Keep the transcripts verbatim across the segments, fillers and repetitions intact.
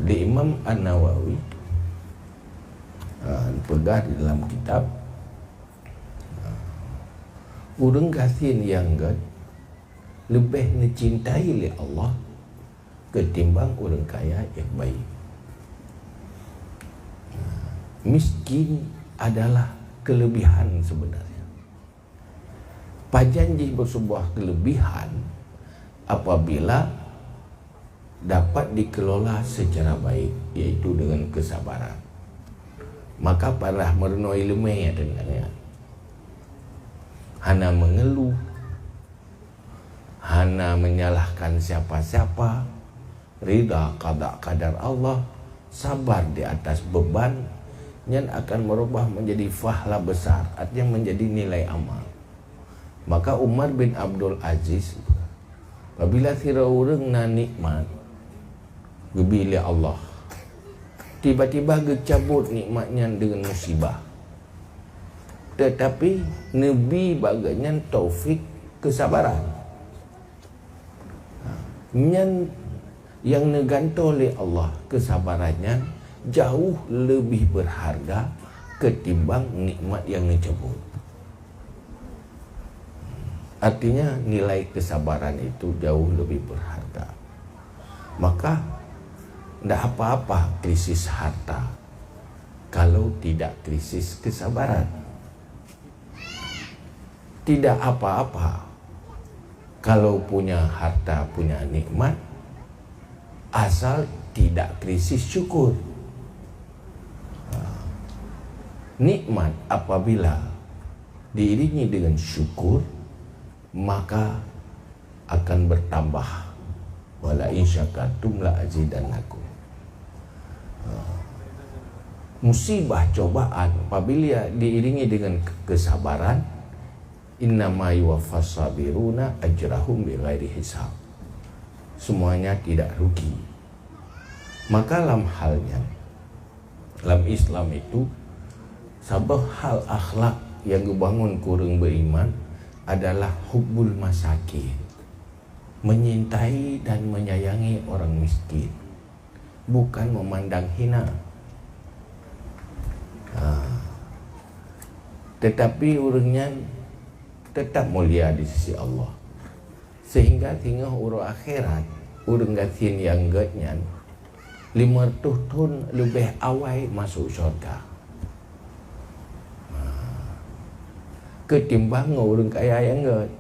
Di Imam An-Nawawi, ha, peugah di dalam kitab, ha, ureuëng gasien nyang gét leubeh neucintai lé Allah ketimbang ureuëng kaya nyang baik. Ha, miskin adalah kelebihan sebenarnya. Pajan jih beuseubah keulebihan apabila dapat dikelola secara baik, yaitu dengan kesabaran. Maka parah meurunoe ileumé, ya, dengan, ya. Hana mengeluh, hana menyalahkan siapa-siapa, rida qada qadar Allah, sabar di atas beban, nyan akan merubah menjadi fahla besar, artinya menjadi nilai amal. Maka Umar bin Abdul Aziz, apabila sidroe ureuëng na nikmat geubi lé Allah, tiba-tiba geucabot nikmat nyan deungon musibah, tetapi neubi bak geuhnyan taufik kesabaran. Nyan nyang neugantoe lé Allah, keusabaran nyan jauh leubeh beurharga ketimbang nikmat nyang neucabot. Artinya, nilai kesabaran itu jauh lebih berharga. Maka, ndak apa-apa krisis harta kalau tidak krisis kesabaran. Tidak apa-apa kalau punya harta, punya nikmat, asal tidak krisis syukur. Ha. Nikmat apabila diiringi dengan syukur, maka akan bertambah. "Wala in syakartum la azidannakum." Ha. Musibah, cobaan, apabila diiringi dengan ke-, kesabaran, "Innama yuwaffas sabiruna ajrahum bighairi hisab." Semuanya tidak rugi. Maka lam hal nyan, lam Islam itu, saboh hal akhlak nyang geubangon keu ureuëng beriman adalah hubbul masakin, menyintai dan menyayangi orang miskin, bukan memandang hina. Ha. Tetapi ureuëng nyan tetap mulia di sisi Allah. Sehingga singoh uroe akhirat, ureuëng gasien nyang gét nyan limong reutôh thon leubeh awai masôk syurga. Ha. Ketimbang ngon ureuëng kaya nyang gét.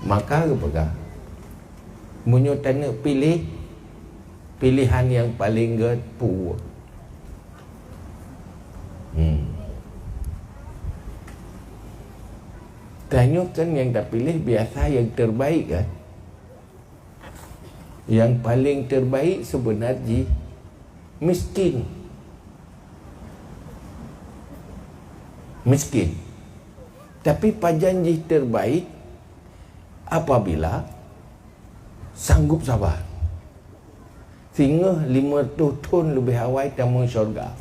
Maka geupeugah, meunyoe taneuk piléh, piléhan nyang paleng gét peue? Hmm. Tanyoe kan nyang tapiléh biasa nyang terbaik, kan? Nyang paleng terbaik seubeuna jih miskin. Miskin. Tapi pajan jih terbaik apabila sanggup sabar. Singoh limong reutôh thon leubeh awai tamong syurga.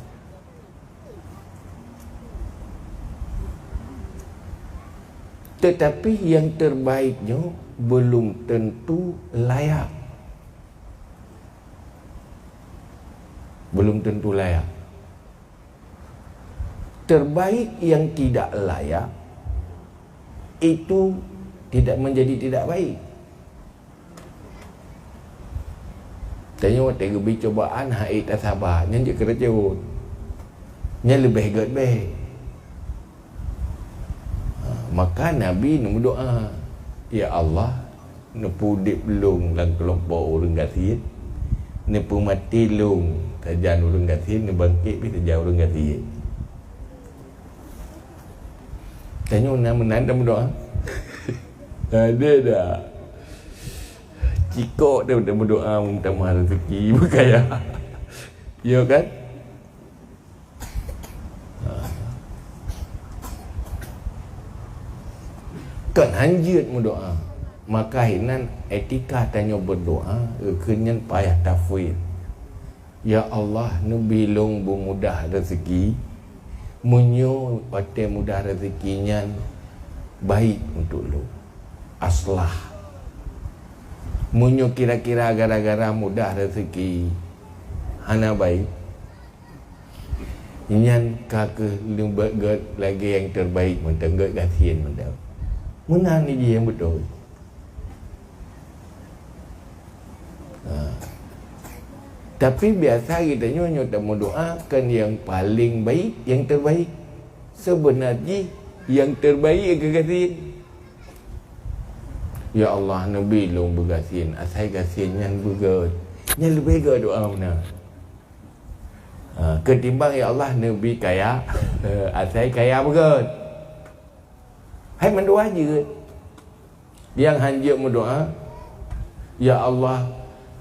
Tetapi nyang terbaik nyoe belum tentu layak. Belum tentu layak. Terbaik yang tidak layak itu tidak menjadi tidak baik. Tanyoe watée geubi cobaan, hai tasaba, nyan jeuet keureujeuen. Nyan leubeh gét beh. Ha, maka Nabi neumeudoá, "Ya Allah, neupeudeb lôn lam keulompok ureuëng gasien, neupeumaté lôn sajan ureuëng gasien, neubangkét pih sajan ureuëng gasien." Tanyoe na meunan dah meudoá? Ada dah. Cikok dah, dah meudoá meutamah rezeki beukaya. Ya kan? Kon hanjeuet meudoá. Maka hinan etika tanyoe berdoa, keu nyan payah tafwid. Ya Allah, neubi lôn beumudah rezeki, meunyoe watée mudah rezeki nyan baik untuk lôn. Aslah. Meunyoe kira-kira gara-gara mudah rezeki hana baik, nyan ka kheueh leubeh gét lagée nyang terbaik mantong, gét gasien mantong. Meunan jih nyang beutôi. Ha. Tapi biasa geutanyoe nyoe tameudoá kon nyang paleng baik, nyang terbaik. Seubeuna jih nyang terbaik keu gasien. Ya Allah, neubi lôn beugasien, asai gasien nyan beugét. Nyan leubeh gét doá meunan. Ha, keutimbang, "Ya Allah, neubi kaya, asai kaya beugét." Hai mandua jeuet. Nyang han jeuet meudoá, "Ya Allah,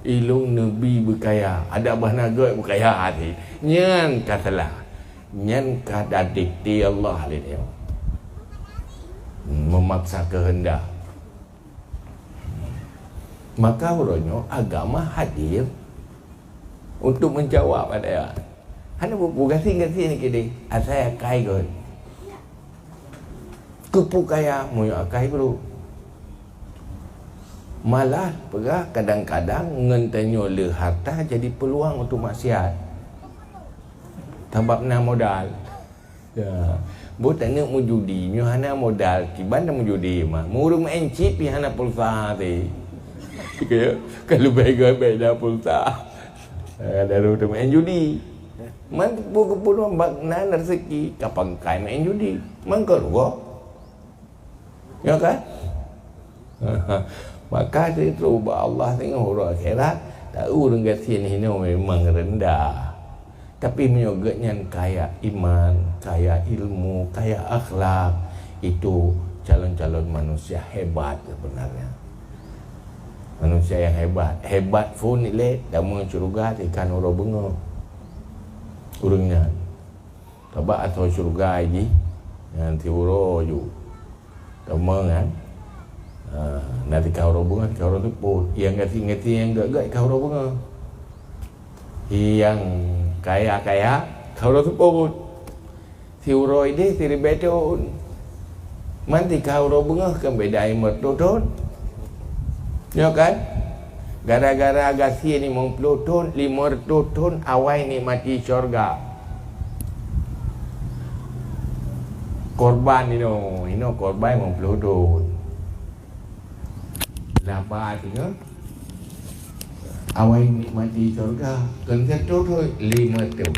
ilôn neubi beukaya." Adak bah na gét beukaya hati. Nyan ka salah. Nyan ka didikte Allah lé nyoe. Memaksa kehendak. Maka uroe nyoe agama hadir untuk menjawab pada hana bu-, bu gasien-gasien keudeh, asai akai kon. Keupeue kaya meunyoe akai brok. Malah peugah kadang-kadang ngon tanyoe le harta jadi peluang untuk maksiat. Sabab na modal. Ya. Boh taneuk meujudi, nyoe hana modal, kiban na meujudi mah. Meureueng meu'en cit pih hana pulsa teuh. Ka leubeh gét bèk na pulsa. Eh, daru teuh meu'en judi. Man peue geupeurunoe bak nan rezeki, ka pangkai meu'en judi. Man ka rugoe. Ya kan? Maka sitroh ubak Allah singoh uroe akhirat, tahu ureuëng gasien hinoe memang rendah. Tapi meunyoe geuhnyan kaya iman, kaya ilmu, kaya akhlak, itu calon-calon manusia hebat sebenarnya. Manusia yang hebat. Hebat phon ilée, tamong syeuruga ikan uroe beungoh. Ureuëng nyan. Sabab asoe syeuruga jih nyan siuroe ju. Teuma kan? Ha, na teuka uroe beungoh, teuka uroe seupôt. Nyang gasien-gasien nyang gét-gét ka uroe beungoh. Nyang kaya-kaya ka uroe seupôt. Siuroe ideh siribèe thon. Man teuka uroe beungoh kan beda limong reutôh thon. Nyoe kan? Gara-gara gasien limong ploh thon, limong reutôh thon awai nikmati syurga. Korban inoe, inoe korban limong ploh thon. Laba teungoh awai nikmati syurga, kon satu thon, lima thon.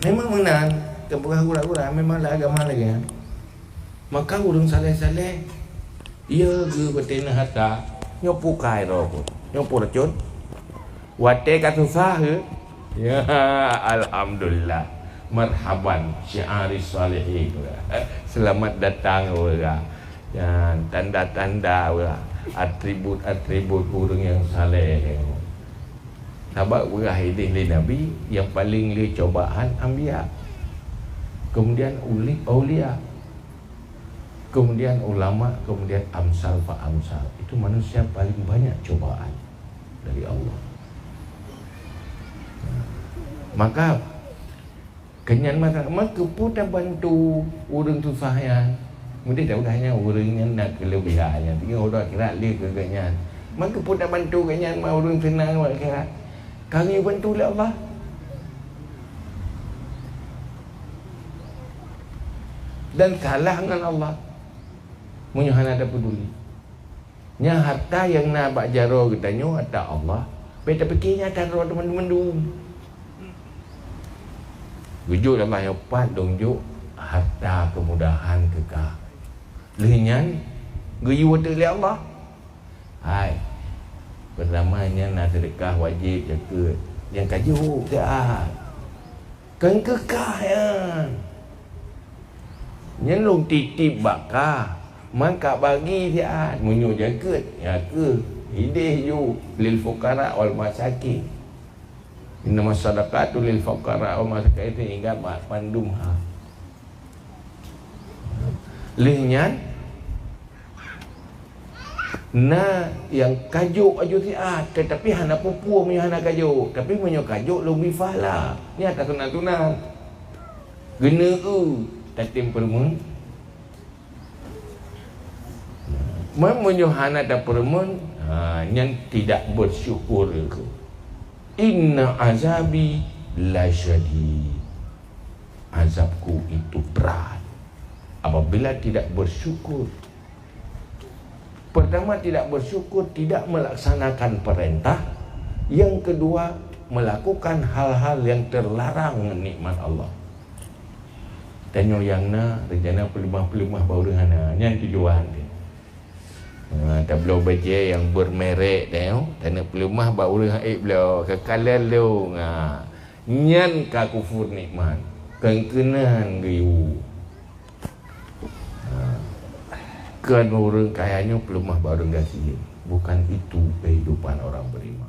Memang meunan, teupeugah gura-gura, memang lam agama lagée nyan. Maka ureuëng saleh-saleh, ya geuh batée na harta, nyoe pukai roh, nyoe pue racun. Watée ka susah, ya, alhamdulillah. Marhaban, syiari salihin. Selamat datang, ya. Ya, tanda-tanda, ya, atribut-atribut ureuëng nyang saleh. Sabab peugah ideh lé Nabi, nyang paleng le cobaan anbiya. Kemudian uli-, aulia. Kemudian ulama, kemudian amsal fa amsal. Itu manusia paling banyak cobaan dari Allah. Maka, keunyan masa, maka peue tabantu ureuëng susah nyan? Mudeh dah udah nyan ureuëng nyan na keuleubiehan nyan. Tinggai udah akhirat le keu geuhnyan. Maka peue tabantu geuhnyan ma ureuëng seunang ngon akhirat? Ka geubantu lé Allah. Dan salah ngon Allah. Meunyoe hana tapeuduli. Nyan harta nyang na bak jaroe geutanyoe harta Allah. Bèk tapike nyan harta droe teuma mandum-mandum. Geujok lé Allah nyoe pat lôn jok harta keumudahan keu ka. Lheueh nyan geuyue teuk lé Allah. Hai, peurtama nyan na seudeukah wajéb, zakeuet, nyang ka jok siat. Kon keu kah nyan. Nyan lôn titip bak kah, man ka bagi siat. Meunyoe zakeuet, zakeuet ideh ju lil fuqara wal masakin. Innamas shadaqatu lil fuqara wal masakin, ingat bak mandum ha. Lheueh nyan, na nyang ka jok laju siat, teutapi hana peue-peue meunyoe hana ka jok. Tapi meunyoe ka jok, lôn bi pahala. Nyan ata sunat-sunat. Geuneuk eu tatem peurumoh. Meunyoe hana tapeureumeun, ha, nyan tidak bersyukur. Inna azabi lasyadid. Azabku itu berat apabila tidak bersyukur. Pertama, tidak bersyukur, tidak melaksanakan perintah. Yang kedua, melakukan hal-hal yang terlarang nikmat Allah. Tanyoe nyang na, rencana peuleumah-peuleumah bak ureueng hana, nyan tujuan dia. Ha, tabloe bajée nyang bermerek teuh, taneuk peuleumah bak ureueng hana bloe, keukalon lôn. Ha, nyan ka kufur nikmat. Keuneukeunan geuyue. Ha, keu ureueng kaya nyoe peuleumah bak ureueng gasien. Bukan itu kehidupan orang beriman.